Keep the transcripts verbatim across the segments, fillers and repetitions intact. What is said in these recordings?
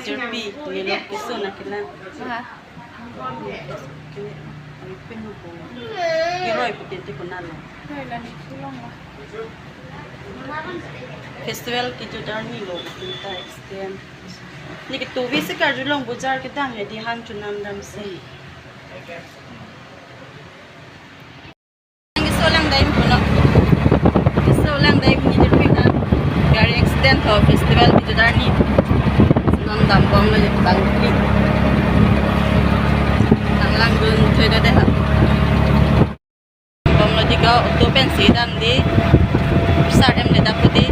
Jirpi, nilok keso na kelang. Ha? Kene, ari pen ho. Kiroi putente konatlo. Kiroi la ni sulong la. Festival kejut arni lo, kita extend. Neke tuvi si karjulong bojar kedam ya di han chonam damsi. Keso lang dai puno. Keso lang dai puni jirpi na. Gari accident ho festival kejut arni. Non dambomlo je bang kli. Nang langdun thoi do dei ha. Dambomlo di ko auto pensi dam di. Sar hem le dap di.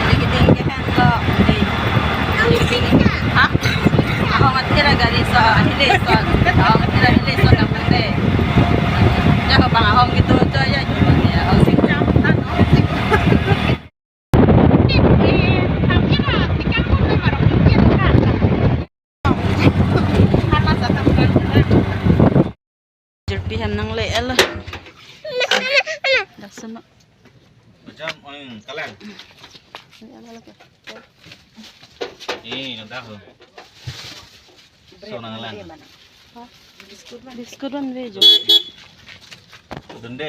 Limiting ke kan lo. Ha? Ahong athira gari so, ahile so. Ahong athira ahile so na pande. Ya ko bang ahong gitu jo ya, ya ahong sing. Jirpi hem nangle-etlo. Dak seno. Macam, oi, kalang. Ini, nang dah. So nang lang. Biscuit van ve jo. Dunde.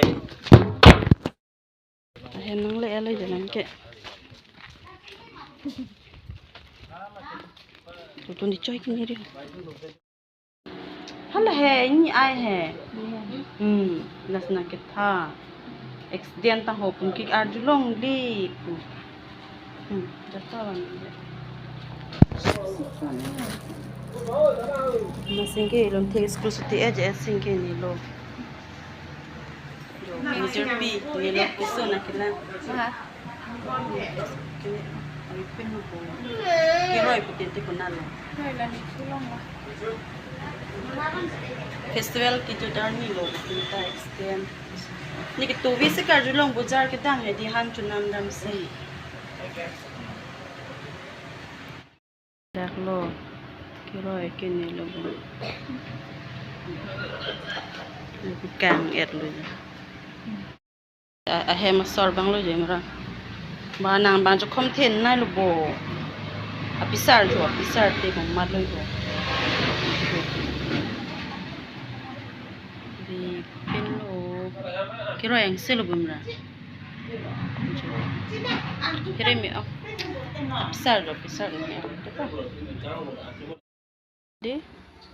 Hem nangle-etlo je nang ke. Tutun di choi kini ri. Hala he, ini ai he. Hmm, las na ketha. Accident ta ho pun kik arjulong di. Hmm, jatah lang. Masing ke ilon the school suti aja sing ke nilo. Major P, nilok keso na kelang. Ha? Kene, ari pen ho. Kiroi putente konatlo. Kiroi la ni sulong la. Festival kejut arni lo, kita extend. Neke tuvi si karjulong bojar kedam ya di han chonam damsi. Dak lo, kiroi kene lo bo. Kang-etlo. A, ahem asor bang lo je mera. Ba nang bang chokhom then nai lo bo. Apisar jo, apisar te bang mat lo bo. Di pen lo. Kiroi angse lo bo mera. Kere me, oh. Pisar do, pisar me, oh. Di,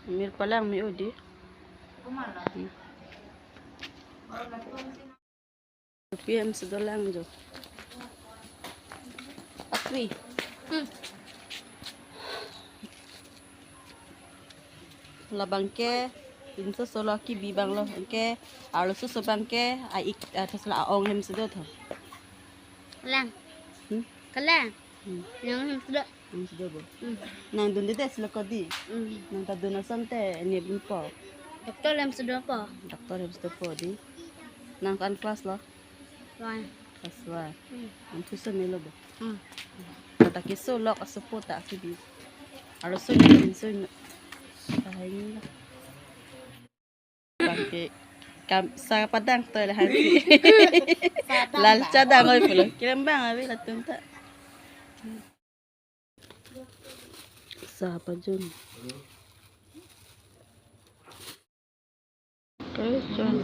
mir palang me, oh, di. Hmm. P M sudah lang jo. Asri. Hmm. Labang ke, pinso solo kibi bang lo, ke, arloso so bang ke, a ik, a thos la aong hem sudo tho. Lang. Hmm? Kalang. Hmm. Yang hem sudo. Hem sudo bo. Hmm. Nang dunde des lo kodi. Hmm. Nang ta dun asonte, ne bun po. Doctor hem sudo po. Doctor hem sudo po di. Nang ko-an class lo? One. Class one. Hmm. Nang tuition melo bo. Hmm. Nang ta keso lok asopo ta kibi. Arloso ne pinso ne. Tahai ni lo. Bang ke kam sa padang to le han si. Sa padang. Lal ba. Chadang oi pulo. Kirem bang abi latum ta. Sa pajun. Kaichun.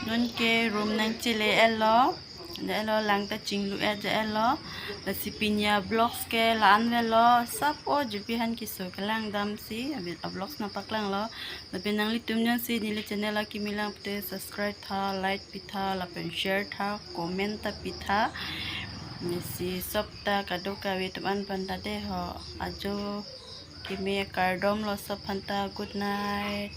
Non ke room nangchele-etlo. Etlo lang ta chinglu-et ja-etlo. Lasi pini avlogs ke la-an avelo. Sap-o jirpi han keso kelang damsi. Abi avlogs nangpaklanglo. Lapen nanglitum jongsi neli channel akimi lang pute subscribe tha, like pitha, lapen share tha, comment ta pitha. Nesi sop ta kadokave atum an panta de ho. Ajo keme kardom lo sop panta. Good night.